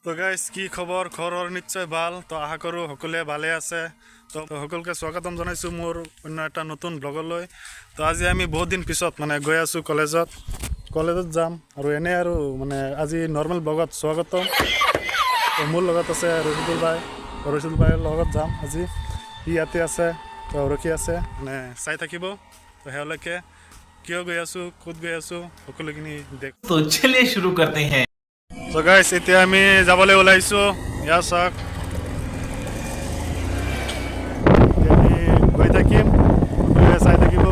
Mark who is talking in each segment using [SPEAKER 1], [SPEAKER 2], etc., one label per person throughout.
[SPEAKER 1] তো গাইজ, কি খবৰ? ঘৰৰ নিশ্চয় ভাল। তো আশা কৰোঁ সকলোৱে ভালে আছে। তো সকলোকে স্বাগতম জনাইছোঁ মোৰ অন্য এটা নতুন ব্লগলৈ। তো আজি আমি বহুত দিন পিছত মানে গৈ আছোঁ কলেজত, কলেজত যাম আৰু এনেই আৰু মানে আজি নৰ্মেল ব্লগত স্বাগতম। তো মোৰ লগত আছে ৰচিদুল ভাই। ৰচিদুল ভাইৰ লগত যাম আজি। সি ইয়াতে আছে, তো ৰখি আছে, মানে চাই থাকিব। তো সেয়ালৈকে কিয় গৈ আছোঁ, ক'ত গৈ আছোঁ, সকলোখিনি দেখ।
[SPEAKER 2] तो चलिए शुरू करते हैं।
[SPEAKER 1] চ' গাইজ, এতিয়া আমি যাবলৈ ওলাইছোঁ। ইয়াৰ চাওক, এতিয়া আমি গৈ থাকিম, সকলোৱে চাই থাকিব।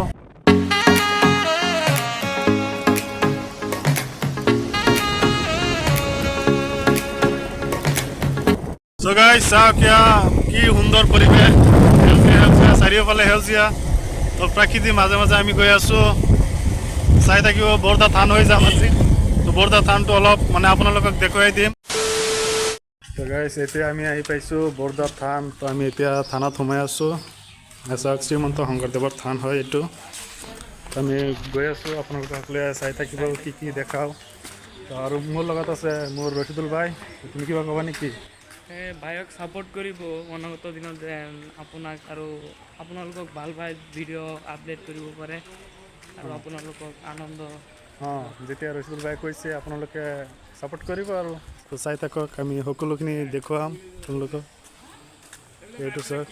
[SPEAKER 1] চ' গাইজ, চাওক এয়া কি সুন্দৰ পৰিৱেশ, সেউজীয়া সেউজীয়া, চাৰিওফালে সেউজীয়া। তো প্ৰাকৃতিৰ মাজে মাজে আমি গৈ আছোঁ, চাই থাকিব। বৰদা থান হৈ যাম আজি। তো বৰদা থানটো অলপ মানে আপোনালোকক দেখুৱাই দিম। তো গাইজ, এতিয়া আমি আহি পাইছোঁ বৰদা থান। তো আমি এতিয়া থানত সোমাই আছোঁ। চাওক, শ্ৰীমন্ত শংকৰদেৱৰ থান হয় এইটো। তো আমি গৈ আছোঁ, আপোনালোকে সকলোৱে চাই থাকিব কি কি দেখাওঁ। তো আৰু মোৰ লগত আছে মোৰ ৰচিদুল ভাই। তুমি কিবা ক'বা নেকি?
[SPEAKER 3] ভাইক ছাপোৰ্ট কৰিব, অনাগত দিনত যেন আপোনাক আৰু আপোনালোকক ভাল ভাল ভিডিঅ' আপলোড কৰিব পাৰে আৰু আপোনালোকক আনন্দ
[SPEAKER 1] অঁ, যেতিয়া ৰচিদুল ভাই কৈছে, আপোনালোকে ছাপোৰ্ট কৰিব আৰু। তো চাই থাকক, আমি সকলোখিনি দেখুৱাম আপোনালোকক। এইটো চাওক।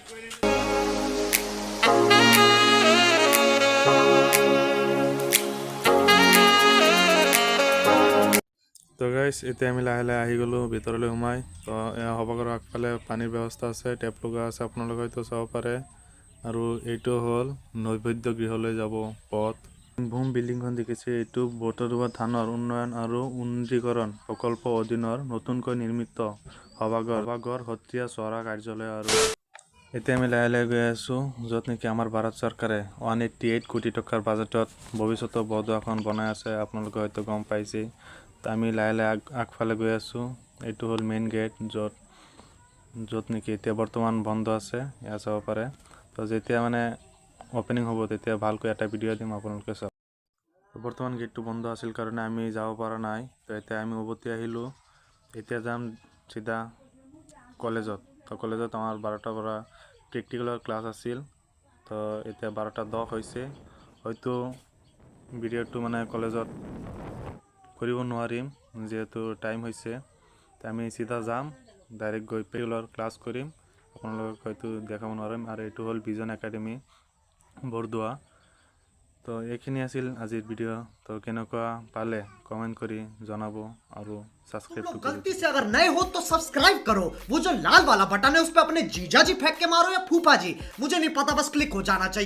[SPEAKER 1] তো গাইজ, এতিয়া আমি লাহে লাহে আহি গ'লোঁ ভিতৰলৈ সোমাই। তো এয়া সভাঘৰৰ আগফালে পানীৰ ব্যৱস্থা আছে, টেপ লগোৱা আছে, আপোনালোকে হয়তো চাব পাৰে। আৰু এইটো হ'ল নৈবেদ্য গৃহলৈ যাব পথ। ভূম বিল্ডিংখন দেখিছে, এইটো বটদ্ৰৱা থানৰ উন্নয়ন আৰু উন্নীতকৰণ প্ৰকল্প অধীনৰ নতুনকৈ নিৰ্মিত সভাঘৰ, সত্ৰীয়া চৰা কাৰ্যালয়। আৰু এতিয়া আমি লাহে লাহে গৈ আছোঁ য'ত নেকি আমাৰ ভাৰত চৰকাৰে 188 কোটি টকাৰ বাজেটত ভৱিষ্যতৰ বৰদোৱাখন বনাই আছে, আপোনালোকে হয়তো গম পাইছেই। তো আমি লাহে লাহে আগফালে গৈ আছোঁ। এইটো হ'ল মেইন গেট, য'ত য'ত নেকি এতিয়া বৰ্তমান বন্ধ আছে, এয়া চাব পাৰে। তো যেতিয়া মানে অ'পেনিং হ'ব, তেতিয়া ভালকৈ এটা ভিডিঅ' দিম, আপোনালোকে চাওক। তো বৰ্তমান গেটটো বন্ধ আছিল কাৰণে আমি যাব পৰা নাই। তো এতিয়া আমি উভতি আহিলোঁ। এতিয়া যাম চিধা কলেজত। তো কলেজত আমাৰ 12টাৰ পৰা প্ৰেক্টিকেলৰ ক্লাছ আছিল। তো এতিয়া 12টা 10 হৈছে। হয়তো ভিডিঅ'টো মানে কলেজত কৰিব নোৱাৰিম, যিহেতু টাইম হৈছে। তো আমি চিধা যাম, ডাইৰেক্ট গৈ প্ৰেক্টিকেলৰ ক্লাছ কৰিম, আপোনালোকক হয়তো দেখাব নোৱাৰিম। আৰু এইটো হ'ল ভিজন একাডেমি বৰদোৱা। তো এইখিনি আছিল আজিৰ ভিডিঅ'। তো কেনেকুৱা পালে কমেণ্ট কৰি জনাব আৰু
[SPEAKER 4] तुम
[SPEAKER 1] ছাবস্ক্ৰাইবটো
[SPEAKER 4] लोग
[SPEAKER 1] কৰি
[SPEAKER 4] गलती से अगर नए हो तो सब्सक्राइब करो। वो जो लाल वाला बटन है, उस पर अपने जीजा जी फेंक के मारो या फूफा जी, मुझे नहीं पता, बस क्लिक हो जाना चाहिए।